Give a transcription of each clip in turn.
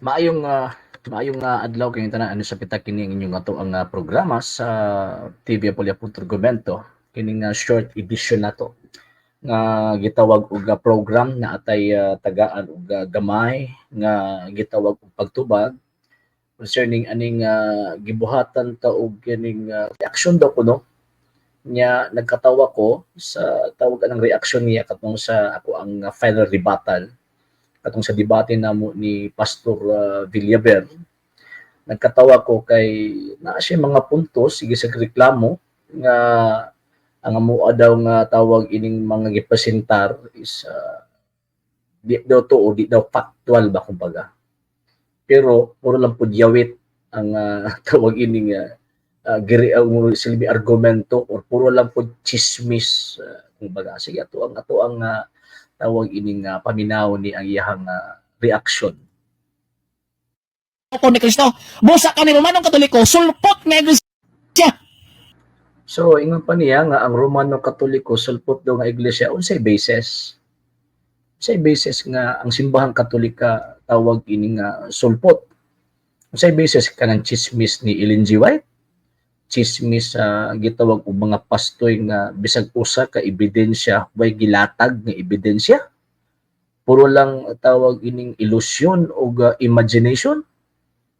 Maayong adlaw kayong tanan, ano sa pita kini ang inyong ato ang programa sa TV Apulia Argumento, kining short edition nato nga gitawag og program na atay tagaan og gamay nga gitawag og pagtubag concerning aning gibuhatan ta og kining reaksyon daw kuno niya. Nagkatawa ko sa tawag anang reaksyon niya katong sa ako ang final rebuttal katong sa debate namo ni Pastor Villaver. Nagkatawa ko kay naa siya mga puntos, sige sa reklamo nga ang amoa daw nga tawag ining mga gipresentar is di daw to o di daw factual ba kumbaga. Pero puro lang pud yawit ang tawag ining giri ang silbi argumento or puro lang pud chismis kumbaga. Sige, ato ang tawag ining paminaw ni ang iyahang reaksyon. Ko ni Kristo. Busa ka ni Romanong Katoliko, sulpot nga iglesia. So ingon pa niya nga ang Romano Katoliko sulpot daw nga iglesia. Unsay basis? Unsay basis nga ang Simbahang Katolika tawag ini nga sulpot? Unsay basis? Kanang chismis ni Ellen G. White? Chismis sa gitawag og mga pastoy nga bisag usa ka ebidensya way gilatag nga ebidensya? Puro lang tawag ining ilusyon o imagination?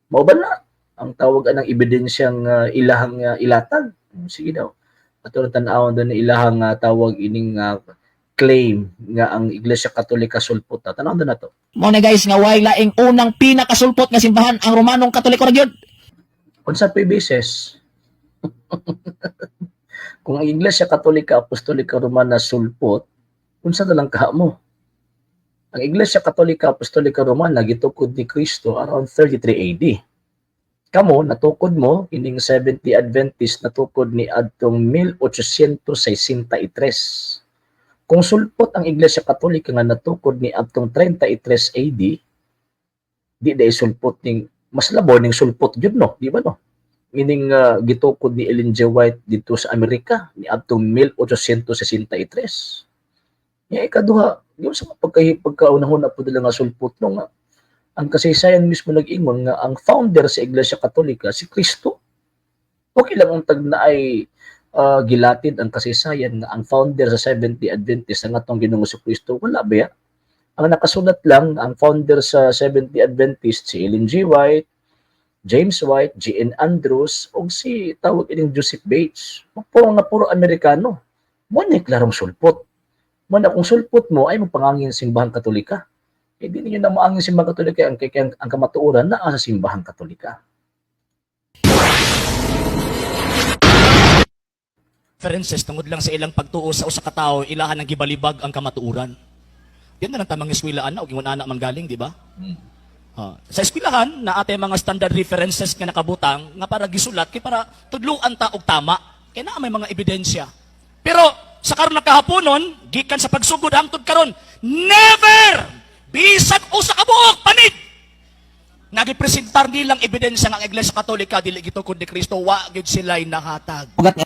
Mao ba na ang tawag anang ebidensyang ilahang ilatag? Sige daw. Ato na tan-awon doon ilahang tawag ining claim nga ang Iglesia Katolika sulpot. Tan-awon doon na to. Mo na guys nga way laing unang pinakasulpot nga simbahan, ang Romanong Katoliko ra gyud. Unsa pay basis? Kung ang Iglesia Katolika Apostolika Romana sulpot, unsa na lang kaha mo? Ang Iglesia Katolika Apostolika Romana gitukod ni Kristo around 33 AD. Kamo natukod mo kining Seventh-day Adventist natukod ni adtong 1863. Kung sulpot ang Iglesia Katolika nga natukod ni adtong 33 AD, di dai sulpot ning mas labo ning sulpot gyud no, di ba no? Meaning gitukod ni Ellen G. White dito sa Amerika ni adtong 1863. Ya ikaduha, di sa pagkaunahon na po nila nga sulpot no, nga ang kasaysayan mismo nag-ingon nga ang founder sa Iglesia Katolika si Kristo. Okay lang ang tag na ay gilatid ang kasaysayan nga ang founder sa Seventh-day Adventist ang atong Ginoong Kristo, wala ba ya? Ang nakasulat lang ang founder sa Seventh-day Adventist si Ellen G. White, James White, G.N. Andrews, ug si tawag ining Joseph Bates. Puro nga puro Amerikano. Mo ni klarong sulpot. Mo na kung sulpot mo ay magpangangin Simbahang Katolika. Eh di ninyo na maangin Simbahang Katolika ang, kay ang kamatuoran naa sa Simbahang Katolika. References tungod lang sa ilang pagtuo sa usa ka tawo, ilahan ang gibalibag ang kamatuoran. Yan na lang tamang eskwelaan na og ingon ana man galing, di ba? Ah, sa eskwelahan na atay mga standard references nga nakabutang nga para gisulat kay para tudluan ta og tama kay naa may mga ebidensya. Pero sa karon na kahaponon, gikan sa pagsugod hangtod karon, never bisag usa ka buok panid nga gipresentar nilang ebidensya nga ang Iglesia Katolika dili gitukod ni Kristo, wa gyud sila'y nahatag. Ugat nga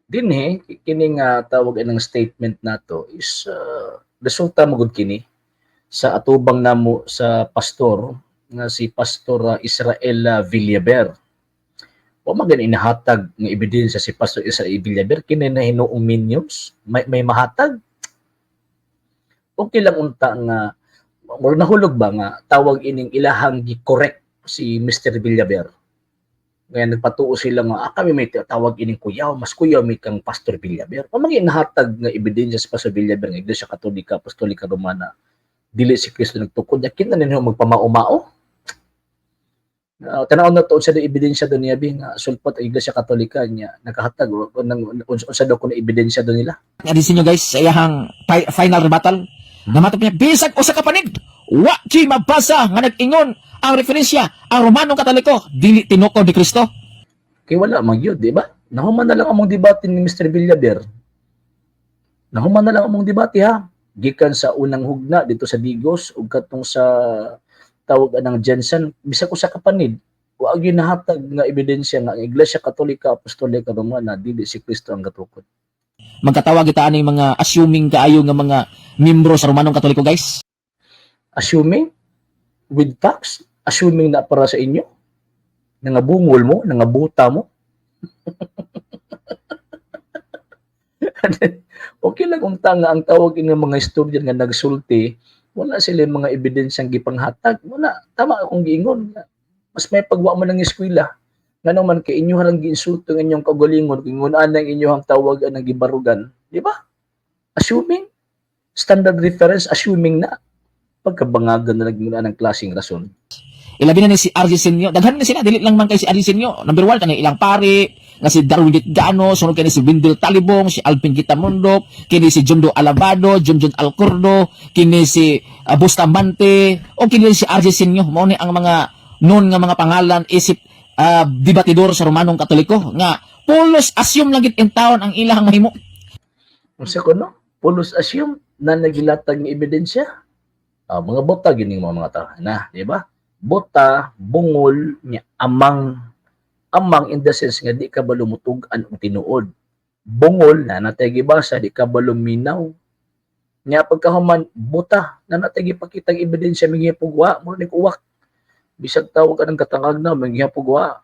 Dinhi kining tawag anang statement nato is resulta magud kini sa atubang namo sa pastor nga si Pastor Israel Villaber. Wa man gani inahatag nga ebidensya si Pastor Israel Villaber kini na hinuong minions may mahatag. Okay lang unta nga murag nahulog ba nga tawag ining ilahang gi-correct si Mr. Villaber. Kaya nagpatuo sila nga kami may tawag ining kuyaw, mas kuyaw may kang Pastor Villaber. O mga inahatag nga ebidensya sa Pastor Villaber nga Iglesia Katolika Apostolika Romana dili si Kristo nagtukod niya, kinta ninyo magpamao-mao. Tanaw na to sa ebidensya do niya bi nga sulpot ang Iglesia Katolika niya nakahatag o nang unsa daw kuno ebidensya do nila. Nga disinyo guys sa iyahang final rebuttal. Namatop niya bisag usa ka panid. Wa di mabasa nga nag-ingon ang referensya ang Romanong Katoliko dili tinukod ni Kristo. Kay wala man gyud, di ba? Nahuman na lang among debate ni Mr. Villaber. Nahuman na lang among debate ha. Gikan sa unang hugna dito sa Digos ug katong sa tawag anang Jensen, bisag usa ka panid wa gyud nahatag nga ebidensya nga ang Iglesia Katolika Apostolika Romana dili si Kristo ang gatukod. Magkatawag kita aning mga assuming kaayo nga mga miyembro sa Romanong Katoliko guys. Assuming with facts. Assuming na para sa inyo, nangabungol mo, nangabuta mo. Okay lang kung tanga ang tawag ng mga historian nga nagsulti, wala sila mga ebidensyang gipanghatag. Wala, tama akong giingon. Mas may pagwa mo ng eskwela. Ngano man kay inyo lang giinsulto ang inyong kaugalingon, kung ana ang inyong tawag ang gibarugan, di ba? Assuming standard reference, assuming na pagkabangagan na nagmuna ng klaseng rason. Ilabi na ni si RJ Senyo. Daghan na sila, dili lang man kay si RJ Senyo. Number 1 kani ilang pare, nga si Darwin Gitgano, sunod kani si Windel Talibong, si Alvin Gitamundok, kini si Jundo Alabado, Junjun Alcordo, kini si Bustamante, o kini si RJ Senyo. Mao ni ang mga known nga mga pangalan isip debatidor sa Romanong Katoliko nga pulos assume lang gid in town ang ilang mahimo. Unsa ko, no? Pulos assume na nagilatag ng ebidensya. Ah, mga bota gining mga tao na, di ba? Bota, bungol, nya amang, amang in the sense nga di ka ba lumutug-an og tinuod. Bungol na natay gibasa, di ka ba luminaw. Nya pagkahuman buta na natay gipakitang ebidensya, minghipugwa mo ni uwak. Bisag tawag ka ng katangag na minghipugwa.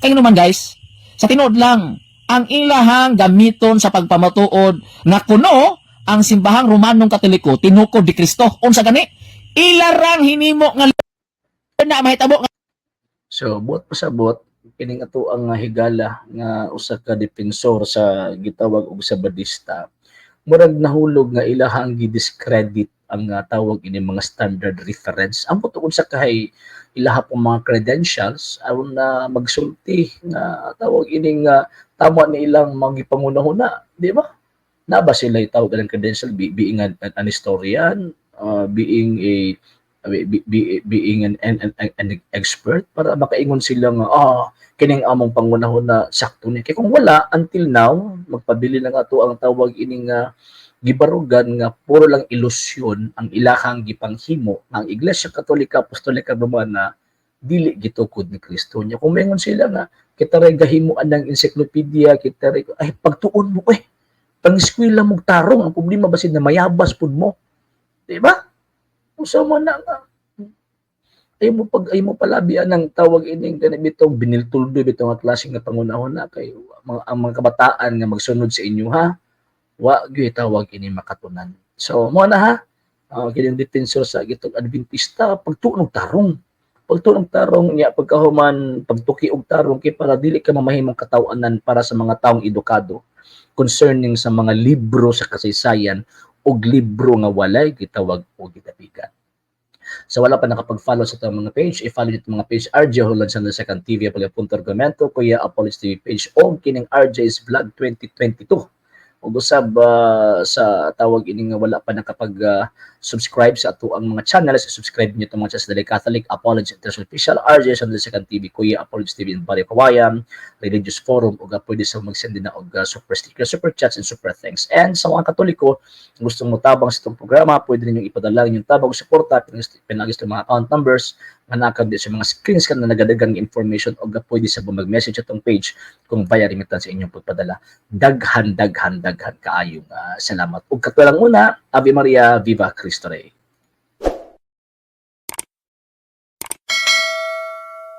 Kaya naman guys, sa tinuod lang, ang ilahang gamiton sa pagpamatuod nga kuno ang simbahang Romanong Katoliko tinukod di Kristo. Unsa gani? Ilarang hinimo nga na mahitabo nga So, buot pasabot, kining ato ang higala nga usa ka defensor sa gitawag og Sabadista. Murag nahulog nga ilahang gidiscredit ang tawag ini mga standard reference. Ambot kung sa kahay ilaha pong mga credentials aron na magsulti nga tawag ining tama ni ilang magipangunahuna, di ba? Na ba sila tawag ng credential being an historian, being a being an expert para makaingon sila nga kining among pangunahon na sakto ni? Kay kung wala, until now magpabili lang ato ang tawag ining gibarugan nga puro lang ilusyon ang ilahang gipanghimo ang Iglesia Katolika Apostolika Romana dili gitukod ni Kristo. Nya kung maingon sila nga kita ray gahimuan ng encyclopedia, kita ray, ay pagtuon mo eh pangeskwela mong tarong. Ang problema basin na mayabas pud mo, di ba? Usa man na nga ay mo palabi ang tawag ining kani bitong biniltuldo bitong nga klase nga pangunahon na kay ang mga kabataan nga magsunod sa inyo ha, wa gyud tawag ini makatunan. So mo na ha, kining defensor sa gitong Adventista, pagtuon og tarong, pagtuon og tarong, niya pagkahuman pagtuki og tarong kay para dili ka mamahimong kataw-anan para sa mga taong edukado concerning sa mga libro sa kasaysayan og libro nga walay gitawag o gitapikan. Sa wala pa nakapag-follow sa itong mga page, i-follow nyo itong mga page: RJ Holland sa Second TV, Punto Argumento, Kuya Apollos TV page, o kining RJ's Vlog 2022. Ug usab sa tawag ini nga wala pa nakapag subscribe sa ato ang mga channels, subscribe niyo itong mga channels: Dali Catholic, Apology International Official, RJ sa Second TV, Kuya Apology TV in Barrio Kawayan, Religious Forum, ug pwede sa mag-send din na og super sticker, super chats, and super thanks. And sa mga Katoliko gustong motabang sa itong programa, pwede ninyong ipadala ang inyong tabang o suporta pinagis itong mga account numbers nga nakabit sa mga screens kan na nagadagang information, o pwede sa mag-message atong page kung via remittance sa inyong pagpadala. Daghan, daghan, daghan kaayong salamat. Ug katulang una, Ave Maria, Viva Cristo Rey.